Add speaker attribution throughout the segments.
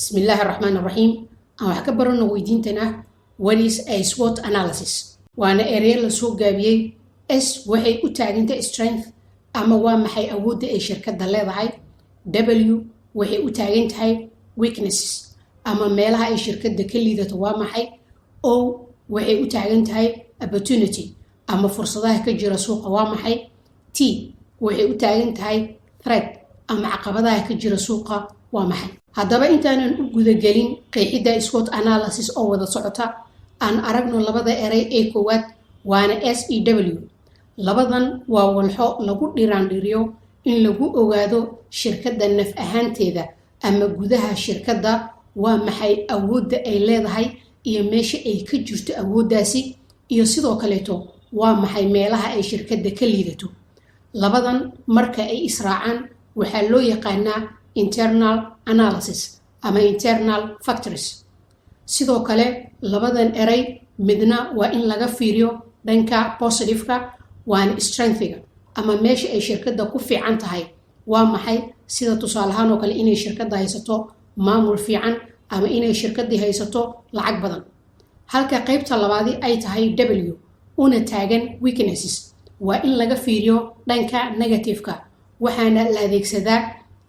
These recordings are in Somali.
Speaker 1: Bismillaahi Raxmaan Raxiim. Aan wax ka barano weydiintan ah: "What is a SWOT analysis?" Waana ereyo lasoo gaabiyey. S waxay u taagantahay strength, ama waa maxay awoodda ay shirkadda leedahay. W waxay u taagan tahay weaknesses, ama meelaha ay shirkadda ka liidato waa maxay. O waxay u taagan tahay opportunity, ama fursadaha ka jira suuqa waa maxay. T waxay u taagan tahay threat, ama caqabadaha ka jira suuqa waa maxay. Haddaba, intaanan u gudagelin qeexidda SWOT analysis oo wada socota, aan aragno labada erey ee koowaad, waana S E W. Labadan waa walxo lagu dhiraandhiriyo in lagu ogaado shirkadda naf ahaanteeda ama gudaha shirkadda waa maxay awoodda ay leedahay iyo meesha ay ka jirto awooddaasi, iyo sidoo kaleeto waa maxay meelaha ay shirkadda ka liidato. Labadan marka ay israacaan waxaa loo yaqaanaa internal analysis ama internal factors. Sidoo kale, labadan erey midna waa in laga fiiriyo dhanka positiveka, waana strengthiga, ama meesha ay shirkadda ku fiican tahay waa maxay, sida tusaalahaan oo kale inay shirkadda haysato maamul fiican ama inay shirkaddii haysato lacag badan, halka qaybta labaadi ay tahay W, una taagan weaknesses. Waa in laga fiiriyo dhanka negativeka, waxaana la adeegsadaa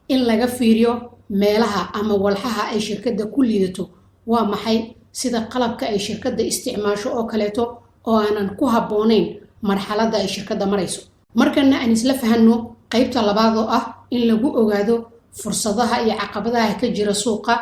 Speaker 1: in laga fiiriyo meelaha ama walxaha ay shirkadda ku liidato waa maxay, sida qalabka ay shirkadda isticmaasho oo kaleeto oo aanan ku habboonayn marxaladda ay shirkadda marayso. Markana aan isla fahanno qaybta labaad oo ah in lagu ogaado fursadaha iyo caqabadaha ka jira suuqa,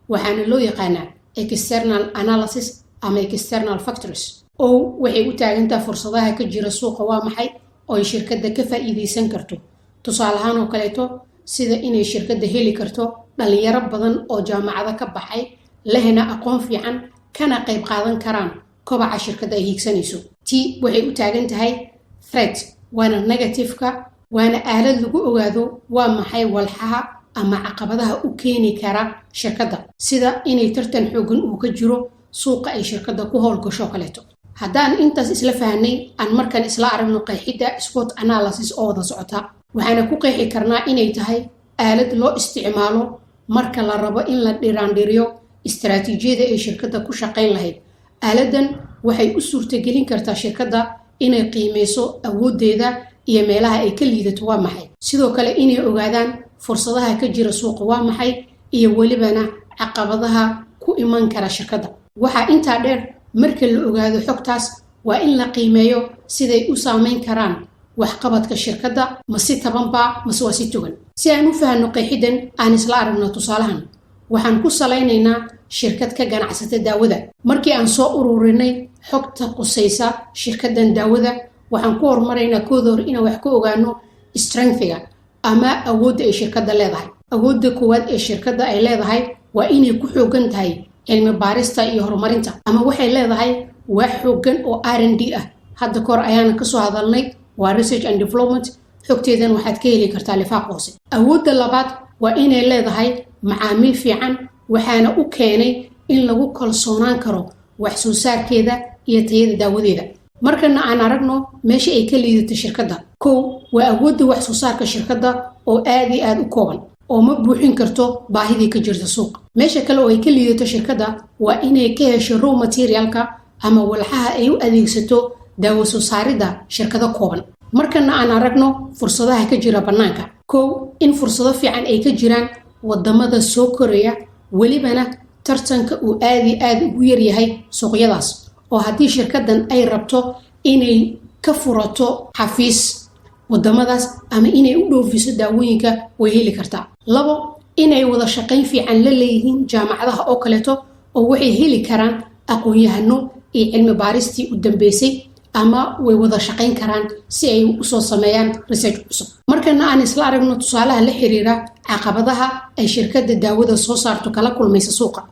Speaker 1: waxaana loo yaqaanaa external analysis ama external factors. O waxay u taagantaha fursadaha ka jira suuqa waa maxay oo ay shirkadda ka faa'iidaysan karto, tusaale ahaan oo kaleeto sida inay shirkadda heli karto dhalinyaro badan oo jaamacado ka baxay, lehna aqoon fiican, kana qayb qaadan karaan kobaca shirkadda ay hiigsanayso. T waxay u taagan tahay threat, waana negativeka, waana aalad lagu ogaado waa maxay walxaha ama caqabadaha u keeni kara shirkadda, sida inay tartan xoogan uu ka jiro suuqa ay shirkadda ku howlgasho kaleeto. Haddaan intaas isla fahnay, aan markan isla aragno qeexidda SWOT analysis oo wada socota. Waxaana ku qeexi karnaa inay tahay aalad loo isticmaalo marka la rabo in la dhiraandhiriyo istaraatiijiyada ay shirkadda ku shaqayn lahayd. Aaladan waxay u suurtagelin kartaa shirkadda inay qiimeyso awooddeeda iyo meelaha ay ka liidato waa maxay, sidoo kale inay ogaadaan fursadaha ka jira suuqa waa maxay, iyo welibana caqabadaha ku iman kara shirkadda. Waxaa intaa dheer, marka la ogaado xogtaas, waa in la qiimeeyo siday u saameyn karaan waxqabadka shirkadda, ma si tabanbaa mase waa si togan. Si aan u fahanno qeexiddan, aan isla aragno tusaalahan. Waxaan ku salaynaynaa shirkad ka ganacsata daawada. Markii aan soo ururinay xogta qusaysa shirkaddan daawada, waxaan ku horumaraynaa kooda hor inaan wax ka ogaano strengthiga ama awoodda ay shirkadda leedahay. Awoodda koowaad ee shirkadda ay leedahay waa inay ku xoogan tahay cilmi baarista iyo horumarinta, ama waxay leedahay waax xoogan oo R&D ah. Hadda kahor ayaana kasoo hadalnay, waa research and development. Xogteedan waxaad ka heli kartaa lifaaq hoose. Awoodda labaad waa inay leedahay macaamiil fiican, waxaana u keenay in lagu kalsoonaan karo wax soo saarkeeda iyo tayada daawadeeda. Markana aan aragno meesha ay ka liidato shirkadda. Kow, waa awoodda wax soo saarka shirkadda oo aad iyo aad u kooban, oo ma buuxin karto baahidii ka jirta suuqa. Meesha kale oo ay ka liidato shirkadda waa inay ka hesho raw materialka ama walxaha ay u adeegsato daawo soo saaridda shirkado kooban. Markana aan aragno fursadaha ka jira bannaanka. Kow, in fursado fiican ay ka jiraan wadamada soo koraya, welibana tartanka uu aad iyo aad ugu yaryahay suuqyadaas, oo haddii shirkaddan ay rabto inay ka furato xafiis wadamadaas ama inay u dhoofiso daawooyinka, way heli kartaa. Labo, inay wada shaqayn fiican la leeyihiin jaamacadaha oo kaleeto, oo waxay heli karaan aqoon-yahano iyo cilmi baaristii u dambeysay, ama way wada shaqayn karaan si ay usoo sameeyaan research cusub. Markana aan isla aragno tusaalaha la xiriira caqabadaha ay shirkadda daawada soo saarto kala kulmaysa suuqa.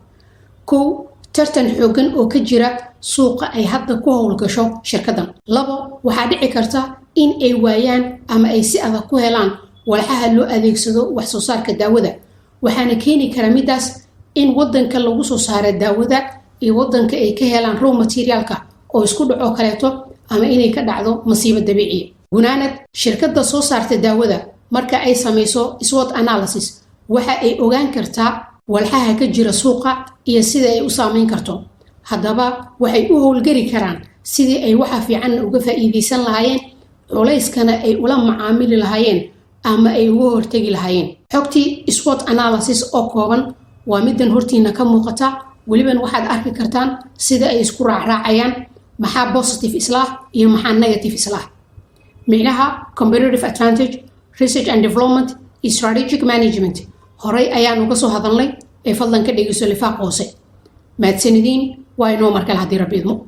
Speaker 1: Kow, tartan xoogan oo ka jira suuqa ay hadda ku howlgasho shirkaddan. Labo, waxaa dhici karta in ay waayaan ama ay si adag ku helaan walxaha loo adeegsado wax soo saarka daawada, waxaana keeni kara midaas in wadanka lagu soo saara daawada iyo wadanka ay ka helaan raw materialka oo isku dhaco kaleeto, ama inay ka dhacdo masiibo dabiiciya. Gunaanad, shirkadda soo saarta daawada marka ay samayso SWOT analysis, waxa ay ogaan kartaa Walxaha ka jira suuqa iyo sida ay u saameyn karto. Haddaba waxay u howlgeli karaan sidii ay waxa fiicanna uga faa'iidaysan lahaayeen, culayskana ay ula macaamili lahaayeen ama ay uga hortegi lahaayeen. Xogtii SWOT analysis oo kooban waa middan hortiina ka muuqata. Weliban waxaad arki kartaan sida ay isku raacraacayaan, maxaa positive islaah iyo maxaa negative islaah, micnaha competitive advantage, research and development iyo strategic management. Horey ayaan uga soo hadalnay ee fadlan ka dhegeyso lifaaq hoose. Mahadsanidin, waa inoo markale haddii Rabbi idmo.